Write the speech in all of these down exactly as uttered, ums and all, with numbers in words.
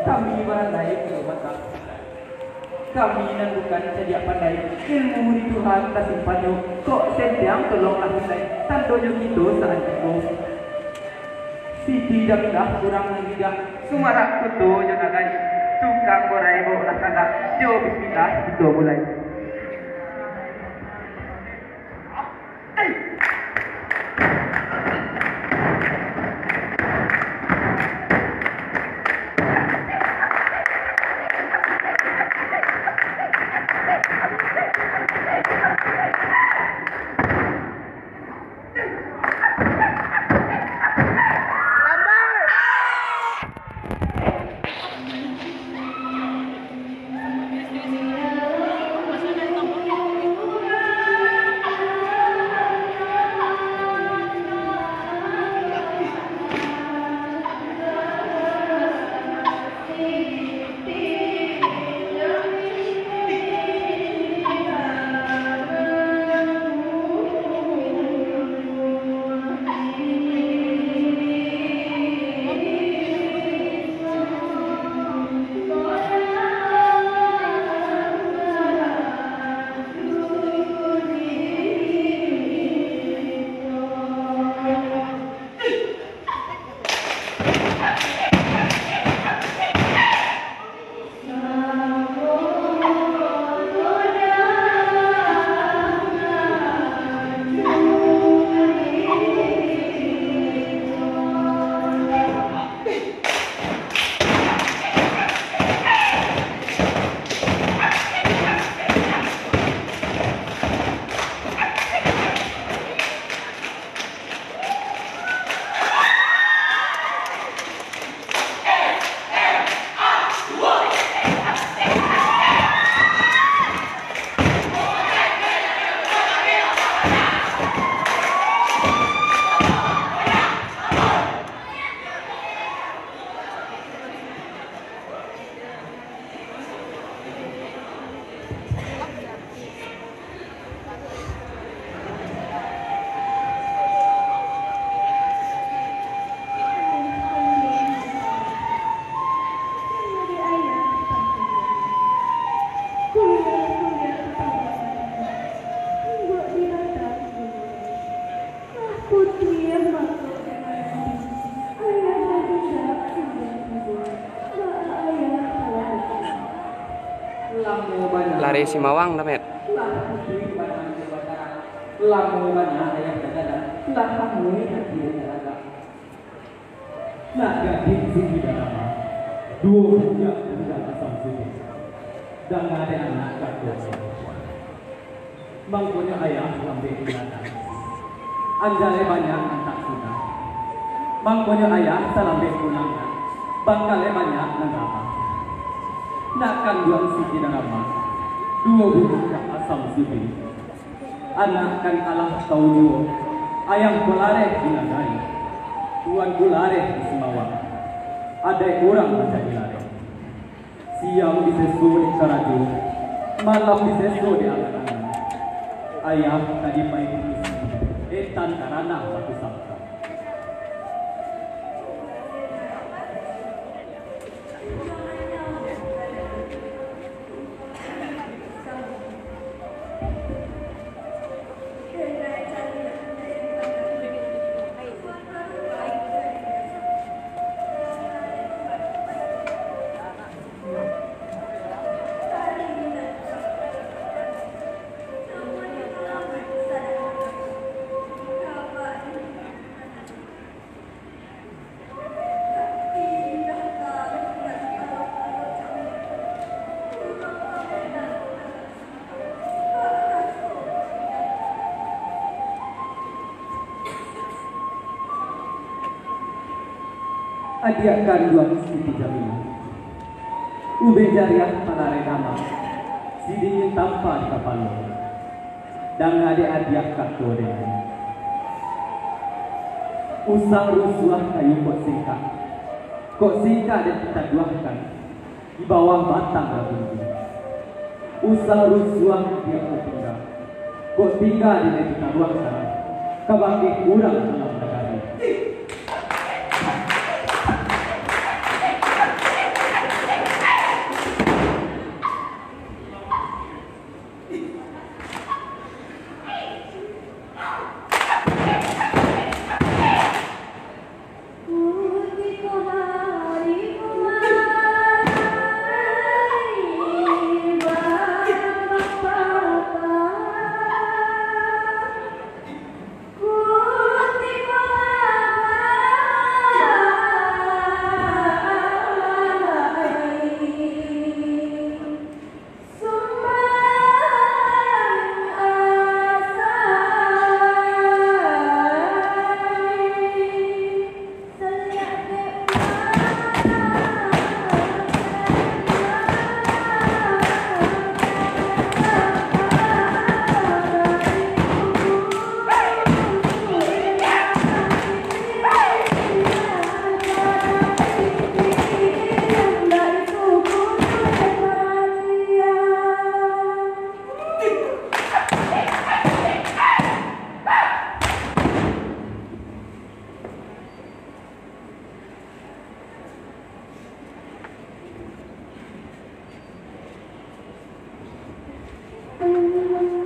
Kami barandai pulo batang. Kami nan bukan cadiak pandai, ilmu di Tuhan tasimpan nyo. Kok sentiang tolonglah nilai, tandonyo kito saandiko. Siti Jamilah urang nan bijak, sumarak koto jo nagari. Tukang borai baoklah tagak, jo bismillah kito mulai. Lari Simawang, Damet. Lamo bana ayah tagadan, lah tamuai hati dek tagak. Nak gadih Siti Darama, duo budak budak asam sudah. Danga dek anak kato. Mangkonyo ayah lambek punangan. Anjalai banyak antak sudah. Mangkonyo ayah salambek punangan. Bangkalai banyak nan ramah. Nak kanduang Siti Darama, duo budak asam sudah. Anak kan alah tau juo, ayah balareh di nagari, tuan balareh di Simawang, adaik urang manjadi lareh. Siang diseso di karajo, malam diseso di angan-angan. Ayah ka dipaindusi, etan ka ranah batu sangka. Adiak kanduang Siti Jamilah, ubek jariah palareh dama, sidingin tampa di kapalo. Danga dek adiak kato den. Usang rusuah kayu kok singkak, kok singkak den taduahkan di bawah batang rabun. Usang rusuah adiak kok tingga, kok tingga den taruahkan kabake urang dalam nagari.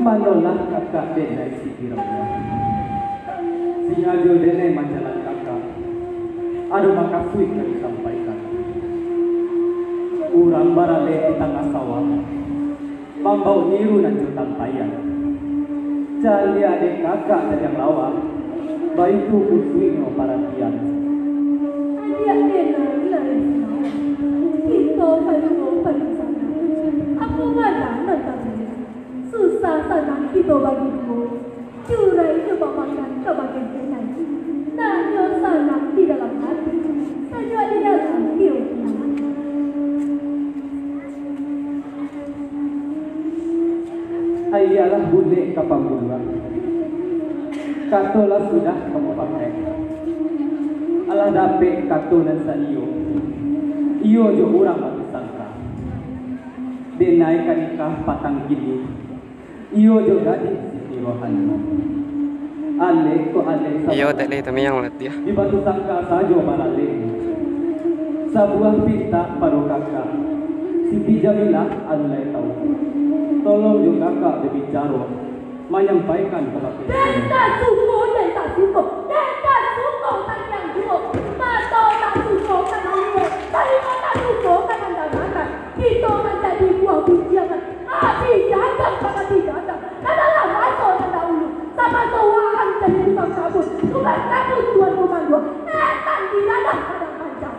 Manolah kakak denai Siti Rauliah. Singajo denai manjalan kakak, ado makasuik ka disampaikan. Urang baralek di tangah sawah, mambao niru nan jo tampaian. Caliak dek kakak tajang lawa, baitu kusuiknyo paratian. Adiak denai Laresma, kito kaduo padusanak. Apo bana nan tabuliah? Susah sanang kito bagi duo. Curai jo bamakan ka bagian denai. Tanyo sanang di dalam hati, sajuak di dalam iyo. Aiyalah bulek ka pambuluah. Kato lah sudah ka mupakai. Alah dapek kato nan saiyo, iyo jo urang batusangka. Denai ka nikah patang kini, iyo jo gadih Siti Rohani. Alek ko alek. Iyo, sabalah. Tak leh tamiang latiah. Di batusangka sajo balalek. Sabuah pintak pado kakak, Siti Jamilah alun lai tau. Tolong jo kakak babicaro, manyampaikan kabake. Den tak suko, den tak suko, den tak suko tamiang juo. Mato tak suko ka maliek, talingo tak suko ka mandanga. Kito manjadi buah bujiangan, ati gadang ka ati gadang. Kadanglah maso nan dahulu, samaso urang jadi tukang sabun, tukang sabun tuan rumah dua, etan di ladang Padang Panjang.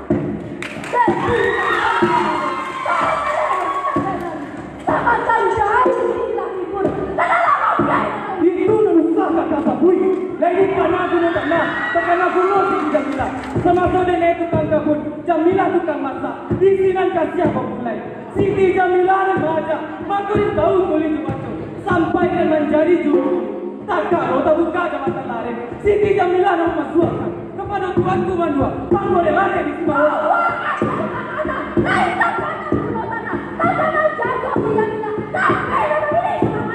Samakan jauh di ladang timur, kadanglah mabiai. Itu nan usah kakak sabui. Lai dikana guno tanah, takana guno Siti Jamilah. Samaso denai tukang kabun, Jamilah tukang masak, di sinan kasiah babulai. Siti Jamilah nan maaja, mako ditau tulih jo baco, sampai nan manjadi juru. Takano tabuka jambatan Laren, Siti Jamilah nan mamasuakkan kapado tuanku mandua, mangko dek Laren di Simawa.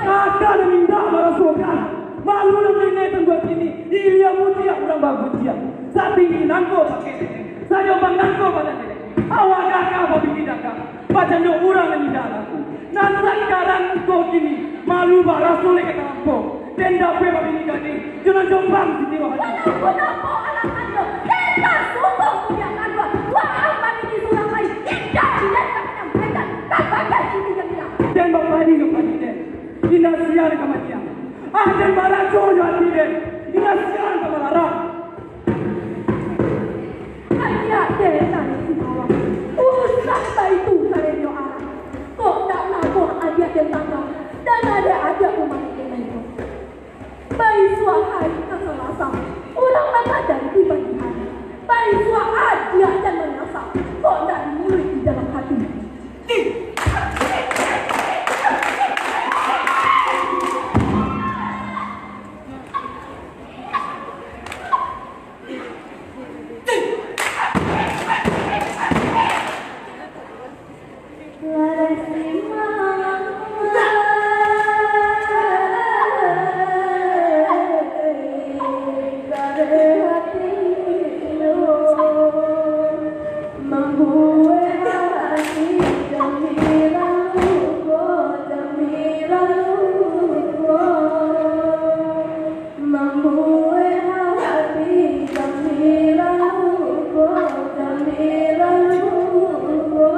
Kakak nan indak marasokan, malu nan denai tunggu kini, ilia mutiak urang bagujiang, satinggi nangko pakai denai, sajombang nangko badan denai, awak gagah babini gagah. Pajanyo urang nan indak laku. Nan sakarang ko kini, malu baraso lai ka talampau. Den dapek babini gadih, jo nan jombang Siti Rohani. Walau pun apo alangkah nyo, den tak suko kuliah kaduo. Waang babini surang lai, indak di den ka manyampaikan, tabagai Siti Jamilah. Den bapadi jo padi den, indak sia den ka madiang. Ah, den barajo jo ati den, indak sia den ka malarang. Adiak den nan istimewa, usah baitu karenyo arang. Kok ndak namuah adiak den tangga, dan adiak-adiak umaik den nan iduik. Baisuak hari ka Salasa, urang bakadai di pagi hari. Baisuak adiak jan manyasa, kok ndak dimuluik di dalam hati. Mambuek hati gambira luko, gambira luko.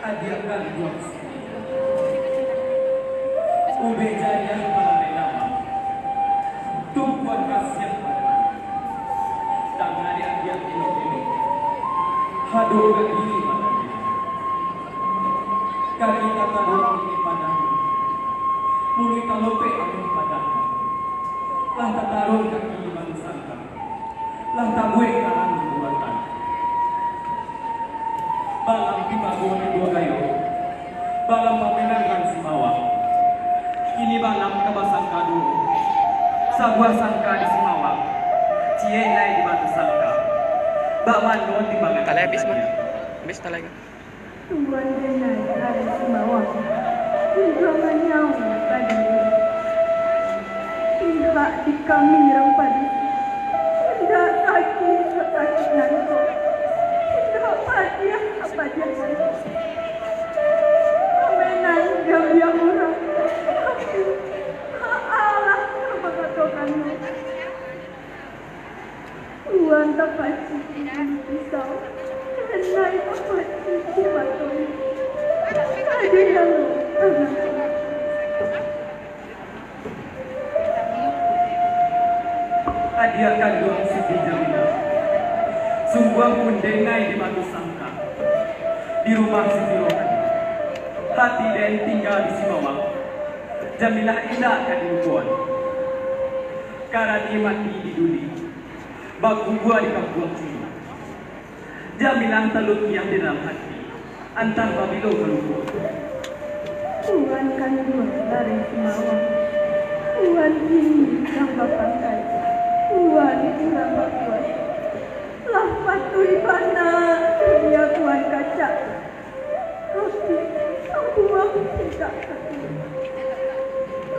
Adiak kanduang Siti, ubek jariah baralek lamo, tumpuan kasiah padamu. Tangah di adiak elok-elok, ado urang diri matabiah. Kaki tataruang di padang, muluik talopek angin padang. Lah tataruang kaki di manusan. Lah tabuek karang buatan. Balam di paguang di Buah Kayu, balam pamenangan Simawa. Kini malam ka basangka duo. Sabuah sangka di Simawang, ciek lai di Batu Sangka. Bak mano timbangan? Talai habis, Bang. Habis talai, Bang. Tuan denai dari Simawang, indak manyau ka diri. Pihak di kami urang padusi, indak sakik sasakik nan ko, indak padiah sapadiah nan ko. Pamainan gambiang urang, tapi alah ka mangatokannyo. Tuan tapacik di bulu pisau, denai tapacik di mato. Adiak kanduang Siti Jamilah, sungguah pun denai di Batu Sangka, di rumah Siti Rohani. Hati den tingga di Simawang, Jamilah indak ka dilupoan. Karani mati di duli, bakubua di kampuang Cina. Jamilah talukiah di dalam hati, antah babilo ka lupo. Tuan kanduang dari Simawang, Tuan kini urang bapangkai, Tuan urang bakuaso. Lah patuik bana dunia Tuan kacak. Tapi, sabuah indak katuruik.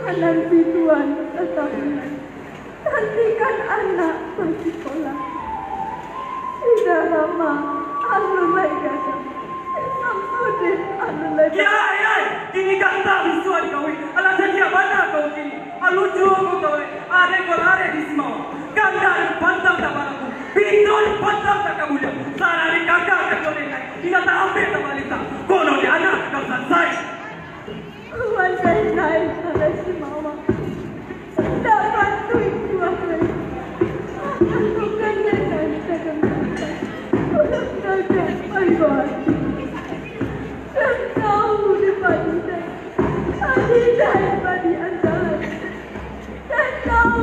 Mananti Tuan satahunan. Cantikan anak basikolah. Sudah lama alun lai gadang. Samsudin alun lai. Kiai, ai, kini gantang bisuak dikawin. Alah, cadiak bana kau kini. Alucu kau, eh. Areh kau areh di Simawang. Gandang dipantang tak balaku. Pintu dipantang tak kabuliang. Sarari kakak ka kau denai. Indak taambiak tak balintang. Kono di anak kau sansai. Wan denai areh Simawang. Indak patuik juo lai. Akan bukan denai dagang sansai. Urang dagang pai bawa. Tahu di padi denai. Adi dai padi andalan. Den tahu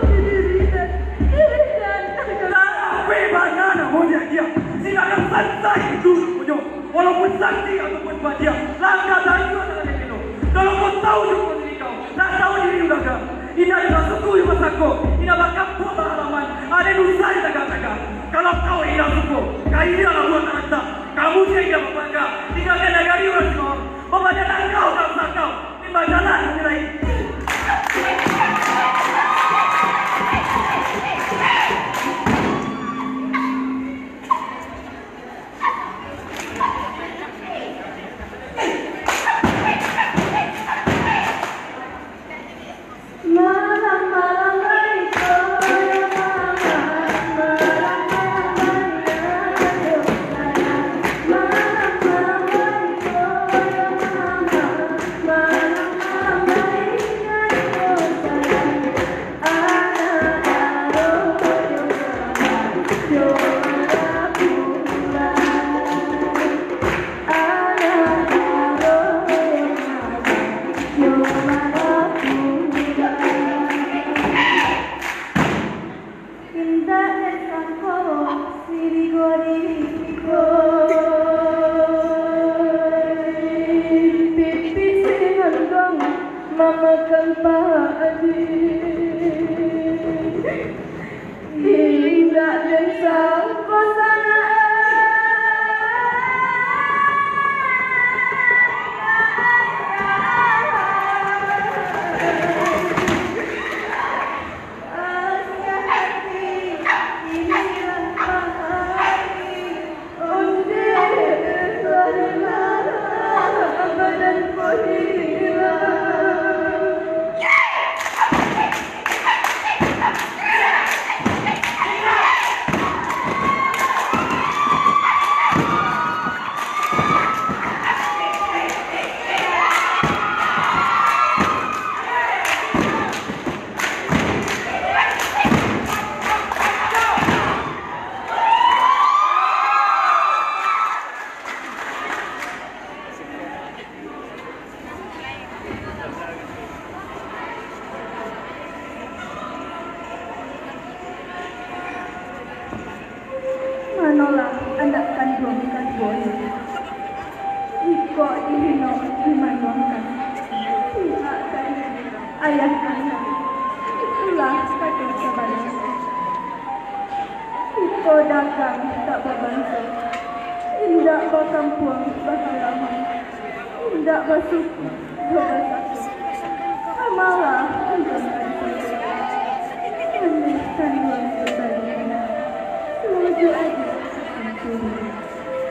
diri den, diri den. Tapi bana namonyo dia, silakan santai dulu punyo. Walaupun sakti ataupun badia, langkah tajua tangan den kino. Kalau kau tahu syukur diri kau, tak tahu diri udah gak. Indak dibasuku di masako, indak bakampuang bahalaman, ada dusa di tagak-tagak. Kalau kau indak suko, kailah buat tarantang. Kamu sia indak bapangka, tinggalkan nagari urang Simawang. Babajalan kau ka usaha kau, timbang jalan manyirai. Bakampuang bahalaman, indak basuku jo basatu. Amalah urang ka disabuik, aneh kanduang jo tadinyo. Lo jo adiak sancuri,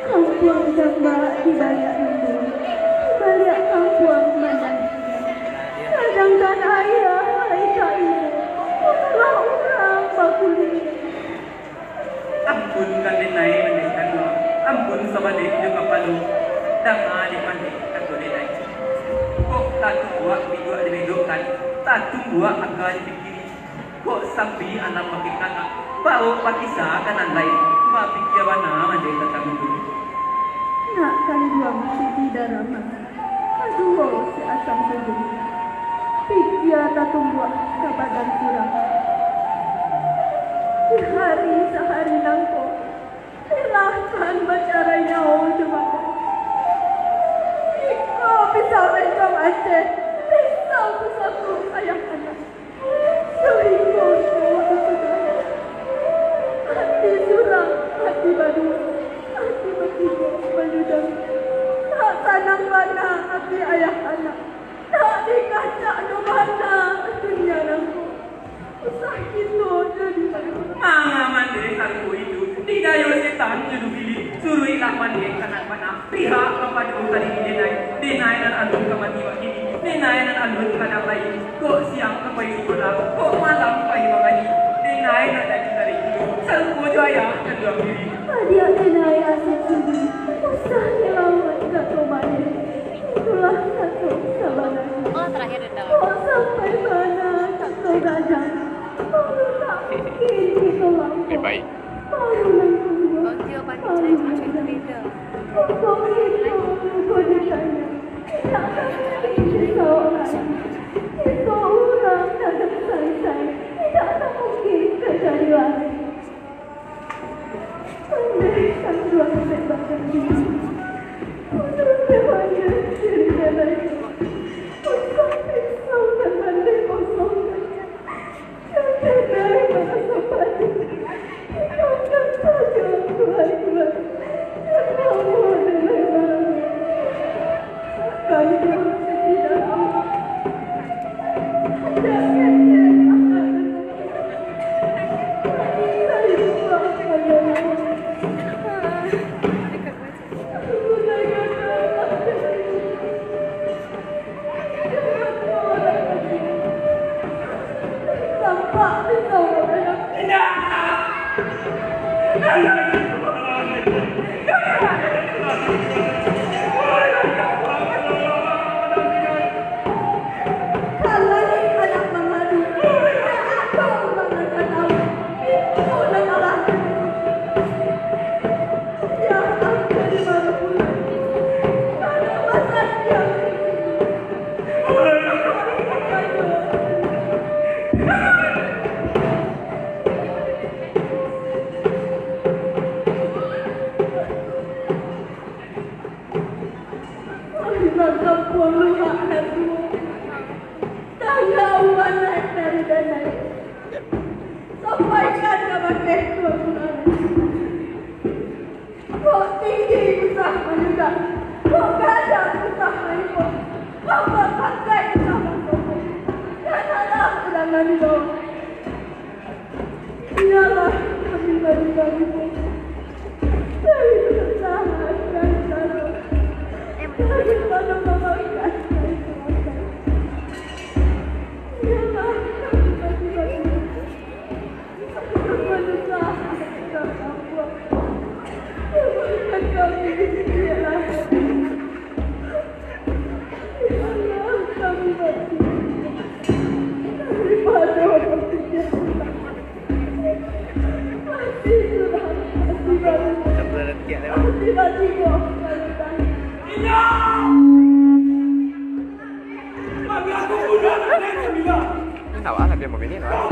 kampuang jambak di baliak rimbo, di baliak kampuang mananti. Sadangkan ayah lai ka ibo, punyolah urang bakuliah. Ampun ka denai mandeh kanduang, ampun sabaleh jo kapalo, danga dek mandeh kato denai. Kok tatumbuak biduak dibedokkan, tatumbuak aka dipikiri. Kok sambi anak pakai kanak, bawok bakisa ka nan lain, bapikia bana mandeh tantang itu. Nak kanduang siti darama. Aduh, si asam tubuh. Pikia tatumbuak ka badan surang. Di hari sahari nangko, dilakan bacarai nyawo jo badan. Iko pisau rencong Aceh, pisau pusako ayah anak. Suiko nyawo sudah. Ati surang, ati baduo, ati batigo manyudang. Tak sanang bana ati ayah anak. Tak dikacak jo bana dunia nangko. Usah kito jadi manusia. Manga mandeh sarupo itu, didayo setan jo dupili. Suruiklah mandeh ka nan bana, pihak kapado tadi denai. Denai nan alun ka mati bakini, denai nan alun ka dang lai. Kok siang ka pai sikolah, kok malam pai mangaji. Denai nan jadi tarik dulu, sarupo jo ayah kanduang diri. Adiak denai asa sudi, usah dilawat kato mandeh. Itulah kato sabananyo. Oh, terakhir dendam. Kok sampai bana kato gadang, baru tak mungkin kito lampau. Eh, baik. Baru nan kaduo, baru nan katigo. Kok kito lupo ditanyo, indak ka mungkin kito urang. Kito urang nan sansai, indak ka mungkin ka jadi lari. Sampai ka bakeh tuan-tuan. Kok tinggi usah manyudah, kok gadang usah maipok, kok bapakai usah basokong. Janganlah urang anu bawa. Iyolah, kami bagi-bagi. Dari kesusahan dan susah. Dari pada mamakan dan susah. Iyolah, kami bagi-bagi. Ini awak lah, biar mau bini lah.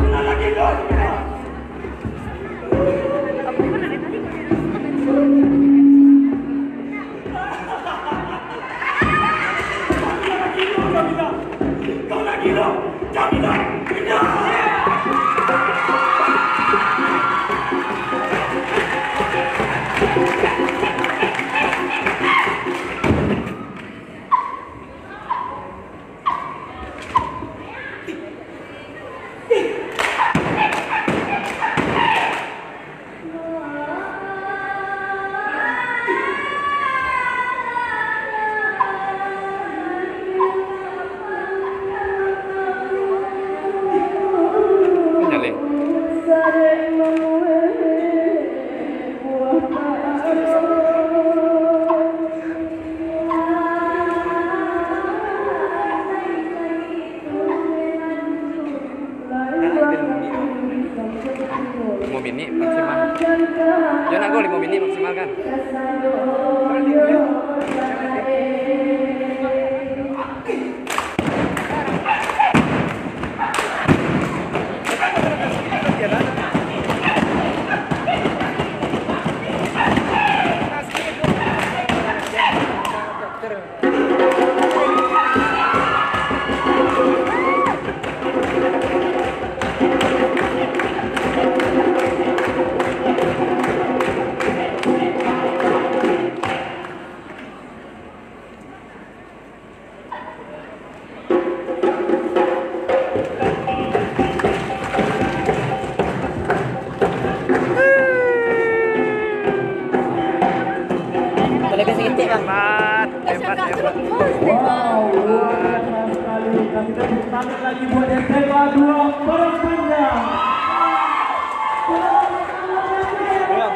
Boleh geser ketek, Bang? Hebat, hebat, hebat. Wow, luar biasa sekali. Kasih tepuk tangan lagi buat S M A dua Padang Panjang. Iya.